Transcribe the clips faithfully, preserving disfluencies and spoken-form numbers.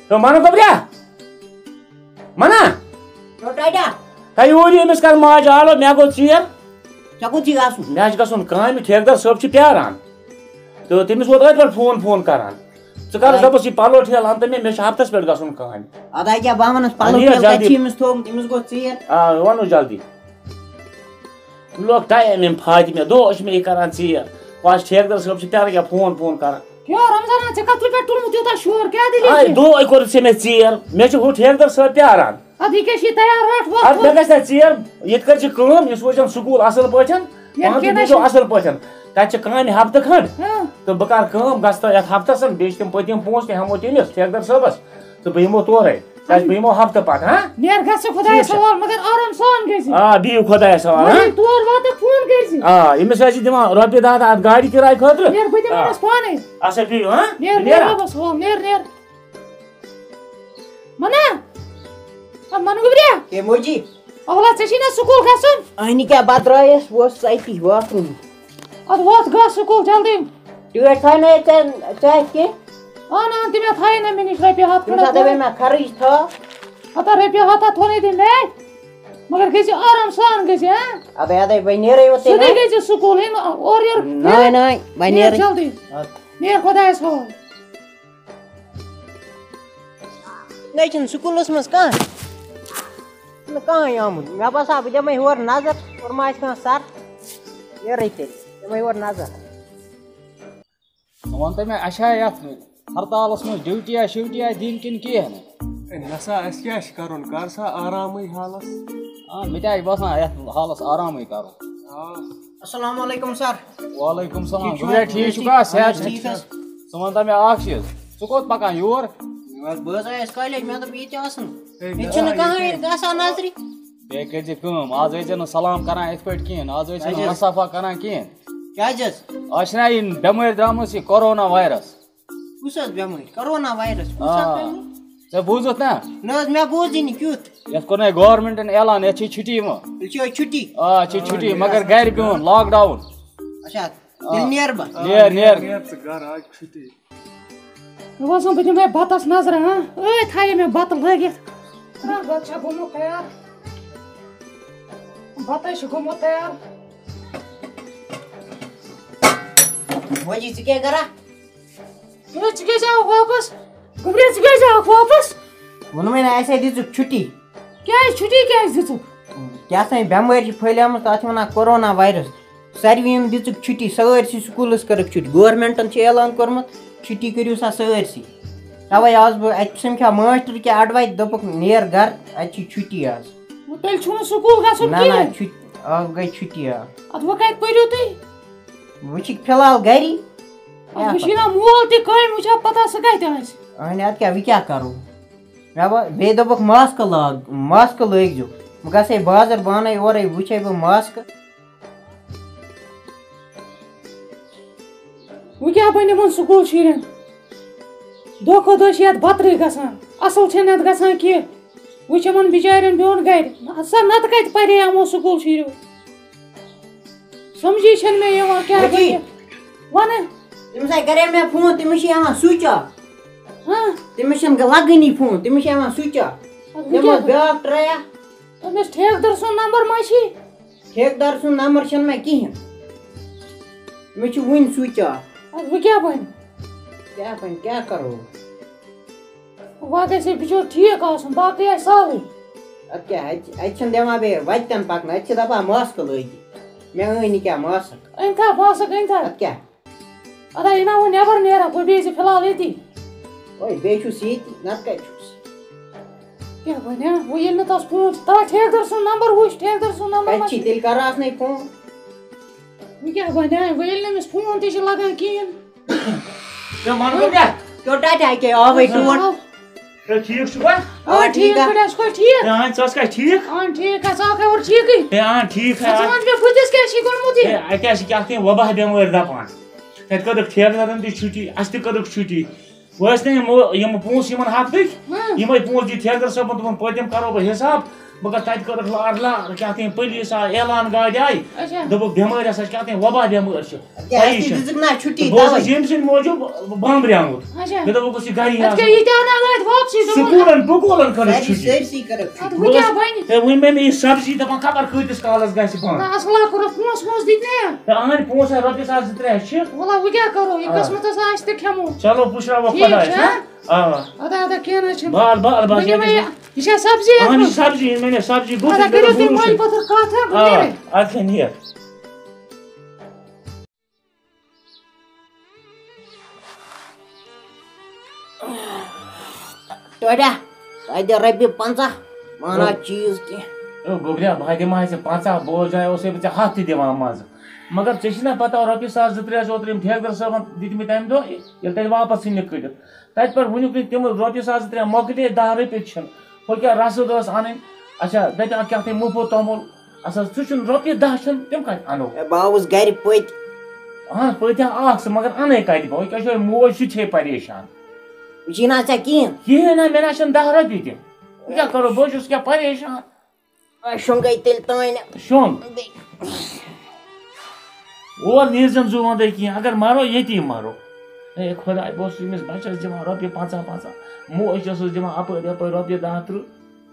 تو مانو گوٚبریا؟ منا؟ تو ٹاٹا۔ ہے، یوٗرۍ یہِ أمِس کر ماجہِ آلو، مےٚ گوٚو ژیر۔ ژےٚ کوٚت چھُے گژھُن؟ مےٚ حظ چھُ گژھُن کامہِ، ٹھیکہٕ دار صٲب چھُ پیاران۔ تہٕ تٔمِس ووت أتھۍ پٮ۪ٹھ فون، فون کران۔ ژٕ کر اے۔ دَپَس یہِ پَلو ٹھیلہٕ اَن تہٕ مےٚ، مےٚ چھُ ہفتَس پٮ۪ٹھ گژھُن کامہِ۔ اَدٕ یہِ کیٛاہ بہٕ وَنَس پَلو اَن یہِ ٹھیلہٕ کَتہِ جلدی۔ چھُ أمِس تھوٚومُت؟ أمِس گوٚو ژیر۔ آ، وَنو جلدی۔ لوگ ٹایم أمۍ فاتمہ، دۄہَس چھُ مےٚ یہِ کران ژیر۔ وۄنۍ آسہِ ٹھیکہٕ دار صٲب چھُ پیاران کیٛاہ فون، فون کران۔ یو رمضان، ژےٚ کَتھ پٮ۪ٹھ تُلمُت یوٗتاہ شور؟ کیٛاہ دٔلیٖل آے، چھِ؟ دۄہَے کوٚر ژےٚ مےٚ ژیر۔ مےٚ چھُ ہُہ ٹھیکہٕ دار صٲب پیاران۔ اَدٕ یہِ کیٛاہ چھِ یہِ تیار؟ رَٹھ وۄتھ اَدٕ مےٚ وۄتھ۔ گژھِ نہ ژیر، ییٚتہِ کٔرۍ زِ کٲم، یہِ سوزن سکوٗل اَصٕل پٲٹھۍ، یَتھ پانہٕ تہِ کینٛہہ نہ بوٗزِو چھُ۔ اَصٕل پٲٹھۍ۔ تَتہِ چھِ کامہِ ہفتہٕ کھنٛڈ۔ ہاں۔ تہٕ بہٕ کَرٕ کٲم، گژھٕ تہٕ یَتھ ہفتَس، بیٚیہِ چھِ تِم پٔتِم پونٛسہٕ تہِ ہٮ۪مو تٔمِس، ٹھیکہٕ دار صٲبَس، تہٕ بہٕ یِمو تورَے۔ تَتہِ بہٕ یِمو ہفتہٕ پَتہٕ، ہاں؟ نیر گژھِ خۄدایَس ٹھیٖک چھُ۔ حوالہٕ، مگر آرام سان گژھِ۔ آ، بِہِو خۄدایَس حوالہٕ، وۄنۍ ہاں؟ ییٚلہِ تور واتَکھ، فون کٔرۍ زِ۔ آ، أمِس آسہِ دِوان رۄپیہِ دَہ تہٕ اَتھ گاڑِ کِراے خٲطرٕ۔ نیر، بہٕ دِمہٕ آ۔ أمِس پانَے۔ اچھا، بِہِو، ہاں؟ نیر، بہٕ نیر نیرا۔ رۄبَس حوالہٕ، نیر، نیر۔ منا، آ، منہٕ گوٚبریا۔ ہے موجی۔ اولا، ژےٚ چھُے نا سکوٗل گژھُن؟ اہنہِ کیٛاہ، بہٕ درٛایس، بہٕ اوسُس اَتی باتھ روٗم۔ اَدٕ وۄتھ گژھ سکوٗل جلدی۔ ٹٲٹھۍ تھایہِ نہٕ ژےٚ، ژےٚ اَتھِ کینٛہہ؟ اَن، اَن، تہِ مےٚ تھایے نہ مِنِچ رۄپیہِ ہَتھ تَمہِ کھنٛڈ ساتہٕ دَپے تھوڑا۔ مےٚ خرٕچ تھاو۔ ہَتہ رۄپیہِ ہَتھ ہَتھ تھونے تٔمۍ مےٚ اَتھِ۔ مگر گٔژھِ آرام سان گٔژھِ، ہا؟ اَدٕ اَدَے بہٕ نیرے یوت سیوٚدُے نہ۔ گٔژھِ سکوٗل، ہے نہٕ اورٕ یورٕ نہ، نیر۔ نہ، بہٕ نیر نیرے۔ جلدی۔ اَدٕ۔ نیر خۄدایَس حوالہٕ۔ نہ چھُنہٕ سکوٗلَس منٛز کانٛہہ، نہٕ کانٛہہ آمُت۔ مےٚ باسان، بہٕ دِمَے ہورٕ نظر، اورٕ ما آسہِ کانٛہہ سَر۔ نیرَے تیٚلہِ، دِمَے ہورٕ نظر۔ ژٕ وَن تہٕ مےٚ، اَسہِ چھا یَتھ ہرتالَس منٛز ڈیوٹی یا شیوٹی یا دِنۍ کِنہٕ کِہیٖنۍ نہٕ؟ ہے، نہ سا، اَسہِ کیٛاہ چھِ کَرُن؟ کَر سا آرامٕے حالَس۔ آ، مےٚ تہِ آسہِ باسان، یَتھ حالَس آرامٕے کَرُن۔ آ۔ السلام علیکم سر۔ وعلیکم السلام۔ ٹھیٖک چھِو گوٚبریا، حظ؟ ٹھیٖک چھُکھا؟ صحت اہن حظ، چھُ؟ ٹھیٖک حظ۔ ژٕ وَن تہٕ مےٚ اَکھ چیٖز، ژٕ کوٚت پَکان یور؟ بہٕ حظ، بہٕ حظ آیس کالج، مےٚ دوٚپ ییٚتہِ آسُن۔ ہے، ییٚتہِ مےٚ چھُنہٕ آیہِ کانٛہہ گژھان نظرِ۔ بیٚیہِ کٔرۍ زِ کٲم، آز ٲسۍ زِ نہٕ سلام کران یِتھ پٲٹھۍ کِہیٖنۍ، آز ٲسۍ زِ نہٕ اچھا۔ مصافہ کران کِہیٖنۍ۔ کیٛازِ حظ؟ آز چھِنہ یہِ بٮ۪مٲرۍ درٛامٕژ، یہِ کورونا وایرس۔ کُس حظ بٮ۪مٲرۍ؟ Corona virus? کُس حظ آ۔ بٮ۪مٲرۍ؟ ژےٚ بوٗزُتھ نا؟ نہ حظ، مےٚ بوٗزٕے نہٕ کیُتھ۔ یَتھ کوٚر نَے گورمنٹن اعلان، یَتھ چھِ چھُٹی یِوان۔ یہِ چھِ چھُٹی؟ آ، چھِ چھُٹی، مگر گرِ بِہُن، لاک ڈاوُن۔ اچھا، تیٚلہِ آ۔ نیر بہٕ۔ نیر، نیر۔ نیر ژٕ گرٕ، آز چھُٹی۔ مےٚ باسان، بہٕ دِمہٕ ہے بَتَس نظرہ، ہاں؟ أتھۍ تھایے مےٚ بَتہٕ لٲگِتھ۔ نہ، بَتہٕ چھا گوٚمُت تیار؟ بَتہٕ ہے چھُ گوٚمُت تیار۔ موجی، ژٕ کیٛاہ کران؟ ہے، ژٕ کیٛازِ آوُکھ واپس؟ گوٚبریا، ژٕ کیٛازِ آوُکھ واپس؟ ووٚنمَے نہ، اَسہِ ہے دِژٕکھ چھُٹی۔ کیٛازِ چھُٹی کیٛازِ دِژٕکھ؟ کیٛاہ تام بٮ۪مٲرۍ چھِ پھٔہلیمٕژ، تَتھ چھِ وَنان کورونا وایرس۔ ساروِیَن دِژٕکھ چھُٹی، سٲرسٕے سکوٗلَس کٔرٕکھ چھُٹی۔ گورمٮ۪نٛٹَن چھِ اعلان کوٚرمُت، چھُٹی کٔرِو سا سٲرسٕے۔ تَوَے آس بہٕ اَتہِ سَمکھیو ماسٹر کیٛاہ اَڈٕ وَتہِ، دوٚپُکھ، "نیر گَرٕ، اَتہِ چھُے چھُٹی آز۔" وۄنۍ تیٚلہِ چھُنہٕ سکوٗل گژھُن نہ، نہ، کِہیٖنۍ۔ چھُٹی، آز گٔے چھُٹی، آ۔ اَدٕ وۄنۍ کَتہِ پٔرِو تُہۍ؟ وۄنۍ چھِکھ فی الحال گَری۔ اَدٕ کیٛاہ وۄنۍ چھُے پَتہ؟ نا مول تہِ کامہِ، وۄنۍ چھا پَتہ سُہ کَتہِ آسہِ؟ اَہَنہِ، اَدٕ کیٛاہ، وۄنۍ کیٛاہ کَرو؟ مےٚ با-، بیٚیہِ دوٚپُکھ، "ماسکہٕ لاگ، ماسکہٕ لٲگۍ زیو۔" بہٕ گژھٕ ہے بازر، بہٕ اَنَے اورَے، وٕچھَے بہٕ ماسکہٕ۔ وۄنۍ کیٛاہ بَنہِ یِمَن سکوٗل شُرٮ۪ن؟ دۄہ کھۄتہٕ دۄہ چھِ یَتھ بَترٕے گژھان، اَصٕل چھَنہٕ یَتھ گژھان کینٛہہ۔ وۄنۍ چھِ یِمَن بِچارٮ۪ن بِہُن گَرِ۔ نہ سا، نَتہٕ کَتہِ پَرے یِمو سکوٗل شُریو؟ سَمجھی چھَنہٕ مےٚ یِوان کیٛاہ بَنہِ۔ وَنہٕ۔ تٔمِس ہَے کَرے مےٚ فون، تٔمِس چھِ یِوان سُچ آف۔ ہاں۔ تٔمِس چھَنہٕ لَگٲنی فون، تٔمِس چھِ یِوان سُچ آف۔ اَدٕ وۄنۍ مےٚ کیٛاہ؟ اوس بیٛاکھ ٹرٛایا۔ أمِس ٹھیکہٕ دَر سُنٛد نمبر ما چھی؟ ٹھیکہٕ دَر سُنٛد نمبر چھُنہٕ مےٚ کِہیٖنۍ۔ مےٚ چھُ وُنہِ سُچ آف۔ اَدٕ وۄنۍ کیٛاہ بَنہِ؟ کیٛاہ بَنہِ، کیٛاہ کَرو؟ وۄنۍ گژھِ ہے بِچور ٹھیٖک آسُن، باقٕے آسہِ سہلٕے۔ اَدٕ کیٛاہ، اَتہِ، اَتہِ چھِنہٕ دِوان بیٚیہِ وَتہِ تہِ نہٕ پَکنہٕ، اَتہِ چھِ دَپان ماسکہٕ لٲگِو۔ مےٚ أنۍ نہٕ کینٛہہ ماسٕک۔ أنۍ تھا ماسٕک، أنۍ تھا۔ اَدٕ کیٛاہ؟ ادا، یہِ نا وۄنۍ نٮ۪بر نیرکھ، وۄنۍ بیٚہہ زِ فی الحال ییٚتی۔ وۄنۍ بیٚیہِ چھُس ییٚتی، نَتہٕ کَتہِ چھُس؟ کیٛاہ وَنہِ ہا؟ وۄنۍ ییٚلہِ نہٕ تَس فون چھُ، تَوَے ٹھیکہٕ دَر سُنٛد نمبر وٕچھ، ٹھیکہٕ دَر سُنٛد نمبر کَتہِ ما چھِ؟ چھُ؟ تیٚلہِ کَرٕ آس نَے فون۔ وۄنۍ کیٛاہ وَنہِ ہا؟ وۄنۍ ییٚلہِ نہٕ أمِس فون تہِ چھُ لَگان کِہیٖنۍ۔ ژےٚ وَنہٕ بہٕ کیٛاہ؟ کیٛاہ ٹاٹا کیٛاہ آوَے تور؟ آو۔ ہے، ٹھیٖک چھُکھا؟ آ، آ، ٹھیٖک ٹھیٖک ہا۔ پٲٹھۍ، اَصٕل پٲٹھۍ ٹھیٖک۔ ہے، اَہَن، ژٕ ٲسکھا ٹھیٖک؟ آ، ٹھیٖک ہا، ژٕ آکھے اورٕ ٹھیٖکٕے۔ ہے، آ، ٹھیٖک ہا۔ ژٕ وَن مےٚ، بٕتھِس کیٛاہ چھُے گوٚمُت یہِ؟ ہے، اَتہِ حظ چھِ کیٛاہ تام وبا بٮ۪مٲرۍ دَپان۔ تَتہِ کٔرٕکھ ٹھیکہٕ دَرَن تہِ چھُٹی، اَسہِ تہِ کٔرٕکھ چھُٹی۔ وۄنۍ ٲسۍ نہٕ یِمو، یِم پونٛسہٕ یِمَن ہفتٕکۍ، ہاں۔ یِمَے پونٛسہٕ دِتۍ ٹھیکہٕ دَر صٲبَن، دوٚپُن، پٔتِم کَرو بہٕ حِساب، مگر تَتہِ کٔرٕکھ لار لار، کیٛاہ تام پُلیٖس آے، اعلان گاڑِ آیہِ۔ اچھا۔ دوٚپُکھ، بٮ۪مٲرۍ ہسا چھِ کیٛاہ تام وبا بٮ۪مٲرۍ چھِ۔ کیٛاہ پَیی اَسہِ چھَنہٕ۔ دِژٕکھ نا چھُٹی بہٕ اوسُس تَوَے؟ ییٚمہِ سٕنٛدِ موٗجوٗب بامبریومُت۔ اچھا۔ مےٚ دوٚپ، بہٕ گوٚژھ یہِ گَرِ اَتھ یَتھ۔ کیٛاہ یہِ تہِ آو نا أتھۍ واپسٕے گوٚمُت؟ سکوٗلَن پُکوٗلَن کٔرٕکھ سٲری، چھُٹی۔ سٲرسٕے کٔرٕکھ اَدٕ چھُٹی۔ وۄنۍ کیٛاہ بَنہِ؟ ہے، وۄنۍ مےٚ مےٚ یہِ سبزی دَپان خبر کۭتِس کالَس گژھِ بنٛد۔ نہ، اَصٕل ہا کوٚرُکھ، پونٛسہٕ وونٛسہٕ دِتۍ نہ؟ ہے، اَہَنٛدۍ پونٛسہٕ ہا رۄپیہِ ساس زٕ ترٛےٚ چھِ۔ وَلہٕ وۄنۍ کیٛاہ کَرو؟ یہِ آ۔ قٕسمَتَس آسہِ تہٕ کھٮ۪مو۔ چلو، پُشراوَکھ ٹھیٖک خۄدایَس، چھا؟ ہا؟ آ۔ اَدٕ، اَدٕ، کینٛہہ نہ حظ چھُنہٕ۔ بَل، بَل، بَس، وۄنۍ یِمَے ییٚتہِ یہِ چھا سبزی اَتھ اَہَن، یہِ منٛز؟ سبزی، یہِ مےٚ سبزی، بہٕ اَدٕ چھُس کٔرِو مےٚ تُہۍ بوٗٹھ مٔلۍ چھُ۔ پَتھر کَتھ، ہا، بہٕ آ، نیرٕ۔ اَدٕ کیٛاہ نیر۔ ٹوٹھا، تۄہہِ دِ رۄپیہِ پنٛژاہ، مانا او۔ چیٖز کینٛہہ۔ او گوٚبریا، بہٕ ہا دِمہٕ ہا ژےٚ پنٛژاہ، بوز جاے اوسے بہٕ ژےٚ ہَتھ تہِ دِوان منٛزٕ۔ مگر ژےٚ چھِ نا پتہ، رۄپیہِ ساس زٕ ترٛےٚ ٲسۍ اوترٕ یِم ٹھیکہٕ در صٲبن دِتمٕتۍ تَمہِ دۄہ، ییٚلہِ تَتہِ واپس ژھٕنۍ نہٕ کٔڑِتھ۔ تَتہِ پٮ۪ٹھ وٕنیُک نہٕ تِم رۄپیہِ ساس زٕ ترٛےٚ مۄکلے، دَہ رۄپیہِ چھِنہٕ۔ ہُہ کیٛاہ رَسٕد ٲس اَنٕنۍ؟ اچھا، دَپہِ ہا کیٛاہ تام مُفت توٚمُل۔ اَسا، ژٕ چھُنہٕ رۄپیہِ دَہ چھِنہٕ، تِم کَتہِ اَنو؟ ہے، بہٕ آوُس گَرِ پٔتۍ۔ اَہَن، پٔتۍ ہا اَکھ ژٕ، مگر اَنَے کَتہِ بہٕ؟ وۄنۍ کیٛاہ چھُ مےٚ موج سُہ تہِ ہے پریشان۔ یہِ چھِی نہ ژےٚ کِہیٖنۍ۔ کِہیٖنۍ نہ، مےٚ نہ چھِنہٕ دَہ رۄپیہِ تہِ۔ وۄنۍ کیٛاہ کَرو؟ بہٕ چھُس کیٛاہ پریشان۔ آ، شۄنٛگَے تیٚلہِ تانۍ۔ شۄنٛگ۔ بیٚیہِ۔ اور نیٖرزٮ۪ن زُو وَندَے کِہیٖنۍ، اگر مَرو، ییٚتی مَرو۔ اے خۄداے، بہٕ اوسُس أمِس بَچَس دِوان رۄپیہِ پنٛژاہ پنٛژاہ، موج ٲسٕس دِوان اَپٲرۍ یَپٲرۍ رۄپیہِ دَہ تٕرٛہ۔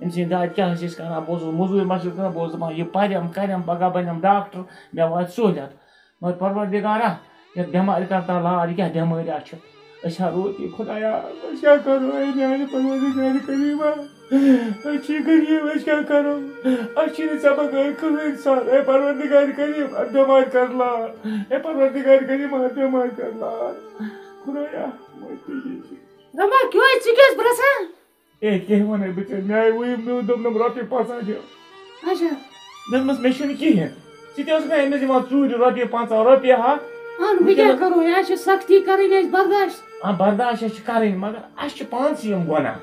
أمۍ سٕنٛدِ دادِ کیٛاہ ٲسۍ أسۍ کَران؟ بہٕ اوسُس مٔزوٗرۍ مَشقہٕ کَران، بہٕ اوسُس دَپان، یہِ پَرِ، یِم کَرٮ۪م، پَگاہ بَنٮ۪م ڈاکٹر، مےٚ واتہِ سہوٗلیت۔ مگر پروردگارا، یَتھ بٮ۪مارِ کَر تَل لار، یہِ کیٛاہ بٮ۪مٲرۍ اَتھ چھِ؟ أسۍ ہا روٗدۍ خۄدایا، أسۍ کیٛاہ کَرو، اے میٛانہِ پروردگارِ کریٖما؟ أسۍ چھِ غریٖب، أسۍ کیٛاہ کَرو؟ اَسہِ چھِنہٕ ژےٚ بغٲر کٕہٕنۍ سہارٕ۔ اے پروردگارِ کریٖم، اَتھ بٮ۪مارِ کَر لار۔ اے پروردگارِ کریٖم، اَتھ بٮ۪مارِ کَر لار۔ خۄدایا، مٲفی یہِ۔ رَما، کیٛاہ ژٕ کیٛاہ ٲسۍ برٛسان؟ اے، کیٛاہ وَنَے بہٕ ژےٚ؟ مےٚ آیہِ وٕنی، مےٚ دوٚپنَم رۄپیہِ پنٛژاہ دِ۔ اچھا۔ مےٚ دوٚپمَس، مےٚ چھُنہٕ کِہیٖنۍ۔ ژٕ تہِ ٲسٕکھ نا أمِس دِوان ژوٗرِ رۄپیہِ پنٛژاہ، رۄپیہِ ہَتھ؟ اَہَن، وۄنۍ کیٛاہ وٕنکٮ۪نَس کَرو؟ یہِ حظ چھِ سختی کَرٕنۍ اَسہِ برداش۔ آ، برداش حظ چھِ کَرٕنۍ، مگر اَسہِ چھِ پانسٕے یِم گۄناہ۔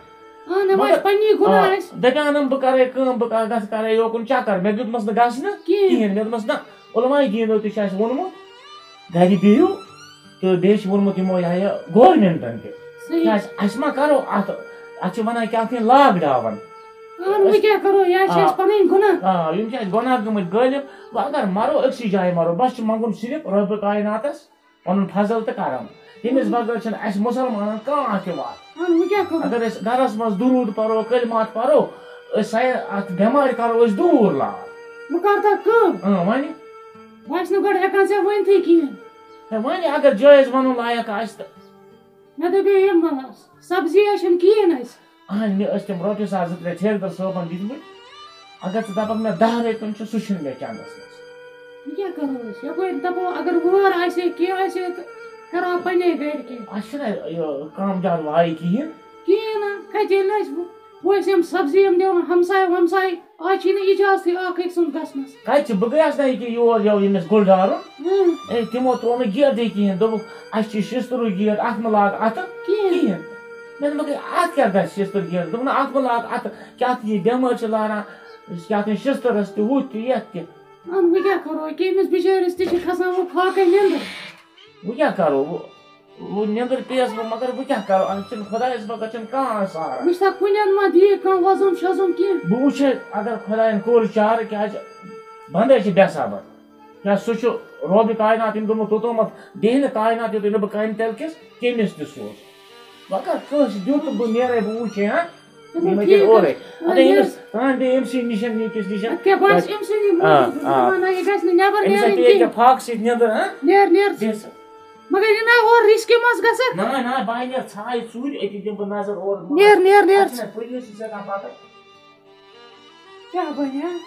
اَہَن، یِم مگر، اَسہِ پنٛنی گۄناہ آ، اَسہِ۔ دَپہِ اَنَم بہٕ کَرَے کٲم، بہٕ کَرٕ، گژھٕ کَرَے یوکُن چکر۔ مےٚ دیُتمَس نہٕ گژھنہٕ کِہیٖنۍ۔ کِہیٖنۍ۔ مےٚ دوٚپمَس، نہ، علماء دیٖنو تہِ چھِ اَسہِ ووٚنمُت، گَرِ بِہِو۔ تہٕ بیٚیہِ چھِ ووٚنمُت یِمو یہِ ہا یہِ گورمٮ۪نٛٹَن تہِ۔ صحیح۔ کیٛازِ اَسہِ ما کَرو اَتھ، اَتھ چھِ وَنان کیٛاہ تام لاک ڈاوُن۔ اَہَن، وۄنۍ کیٛاہ کَرو؟ یہِ حظ چھِ آ۔ اَسہِ پَنٕنۍ گۄناہ۔ آ، یِم چھِ اَسہِ گۄناہ گٔمٕتۍ غٲلِب۔ وۄنۍ اگر مَرو أکسٕے جایہِ مَرو، بَس چھُ منٛگُن صرف رۄبِ کایناتَس پَنُن فضل تہٕ کَرَم۔ تٔمِس بغٲر چھِنہٕ اَسہِ مُسلمانَن کانٛہہ تہِ وَتھ۔ اَہَن، وۄنۍ کیٛاہ کَرو؟ اگر أسۍ گَرَس منٛز دروٗد پَرو، کلمات پَرو، أسۍ سا-، اَتھ بٮ۪مارِ کَرو أسۍ دوٗر لال۔ بہٕ کَرٕ تَتھ کٲم۔ اۭں، وَنہِ؟ بہٕ آسہٕ نہٕ گۄڈٕ ہٮ۪کان ژےٚ ؤنتھٕے کِہیٖنۍ۔ ہے، وۄنۍ اگر جٲیِز وَنُن لایق آسہِ تہٕ۔ مےٚ دَپے یِم، سبزی حظ چھَنہٕ کِہیٖنۍ اَسہِ۔ اَہَن، مےٚ ٲسۍ تِم رۄپیہِ ساس زٕ ترٛےٚ ٹھیکہٕ در صٲبَن دِتمٕتۍ۔ اگر ژٕ دَپَکھ مےٚ دَہ رۄپیہِ چھُ، سُہ چھُنہٕ مےٚ چَندَس منٛز۔ وۄنۍ کیٛاہ کَرو أسۍ؟ یَپٲرۍ دَپو اگر وٲر آسہِ ہے، کینٛہہ آسہِ ہے تہٕ کَرو پَنٕنے گَرِ کینٛہہ۔ اَسہِ چھِنہ یہِ کَم زیادٕ وایہِ کِہیٖنۍ۔ کِہیٖنۍ نہٕ، کَتہِ ییٚلہِ نہٕ اَسہِ وۄنۍ ٲسۍ یِم سبزی یِم دِوان ہمسایہِ ومسایہِ، آز چھِی نہٕ اجازتٕے اکھ أکۍ سُنٛد گژھنَس۔ کَتہِ چھِ؟ بہٕ گٔیَس نہ ییٚکیٛاہ یور یَوٕ ییٚمِس گُلڈارُن۔ اۭں۔ اے، تِمو ترٛوو نہٕ گیٹٕے کِہیٖنۍ۔ دوٚپُکھ، اَسہِ چھِ شِستُرُے گیٹ، اَتھ مہٕ لاگ اَتھٕ کِہیٖنۍ۔ کِہیٖنۍ۔ مےٚ دوٚپمَکھ، ہے، اَتھ کیٛاہ گژھِ شِستُر گیٹ؟ دوٚپُن، اَتھ مہٕ لاگ اَتھٕ، کیٛاہ تہِ یہِ بٮ۪مٲرۍ چھِ لاران، کیٛاہ تام شِستُرَس تہِ، ہُتھ تہِ، یَتھ تہِ۔ اَہَن، وۄنۍ کیٛاہ کَرو؟ ییٚکیٛاہ أمِس بِچٲرِس تہِ چھِ کھَسان وۄنۍ فاقَے نیٚنٛدٕر۔ وۄنۍ کیٛاہ کَرو؟ وۄنۍ، وۄنۍ نیٚنٛدٕر پیٚیَس وۄنۍ، مگر وۄنۍ کیٛاہ کَرو؟ اَسہِ چھِنہٕ خۄدایَس بغٲر چھِنہٕ کانٛہہ سہارٕ۔ وٕچھ سا، کُنٮ۪ن ما دِیہِ کانٛہہ وۄزُم شۄزُم کینٛہہ؟ بہٕ وٕچھِ اگر خۄدایَن کوٚر چارٕ، کیٛازِ بَندَے چھِ بے صبر۔ یا سُہ چھُ رۄبِ کاینات، ییٚمۍ دوٚپمُت، توٚتامَتھ بیٚہہِ نہٕ کاینات، یوٚتام نہٕ بہٕ کامہِ تَل کِس کٔمِس تہِ سوزٕ۔ وۄنۍ کَر کٲنٛسہِ دیُت تہٕ بہٕ نیرَے، بہٕ وٕچھے، ہا؟ چلو، یِمَے ٹھیٖک تیٚلہِ حظ اورَے۔ چھُ۔ اَدٕ وۄنۍ أمِس، نیرٕ۔ ترٛامہِ بیٚیہِ أمۍ سٕے نِش، ییٚمِس نِش۔ اَدٕ کیٛاہ، بہٕ آسہٕ أمۍ سٕے نِش آ، موٗجوٗب۔ آ۔ دَپان، نہ، یہِ گژھِ نہٕ نٮ۪بَر أمِس نیرُن ہَے پیٚیہِ کینٛہہ۔ ییٚکیٛاہ فاکہٕ سۭتۍ نیٚنٛدٕر، ہا؟ نیر، نیر ژٕ۔ بیٚیہِ سا۔ مگر یہِ نہ اورٕ رِسکہِ منٛز گژھکھ۔ نہ، نہ، بہٕ ہَے نیرٕ ژھایہِ ژوٗرِ، أتی دِمہٕ بہٕ نظر اورٕ۔ نیر، نیر، نیر۔ اَتھ چھِنہ پُلیٖس چھِ ژےٚ کانٛہہ پَتہ۔ کیٛاہ بَنہِ، ہا؟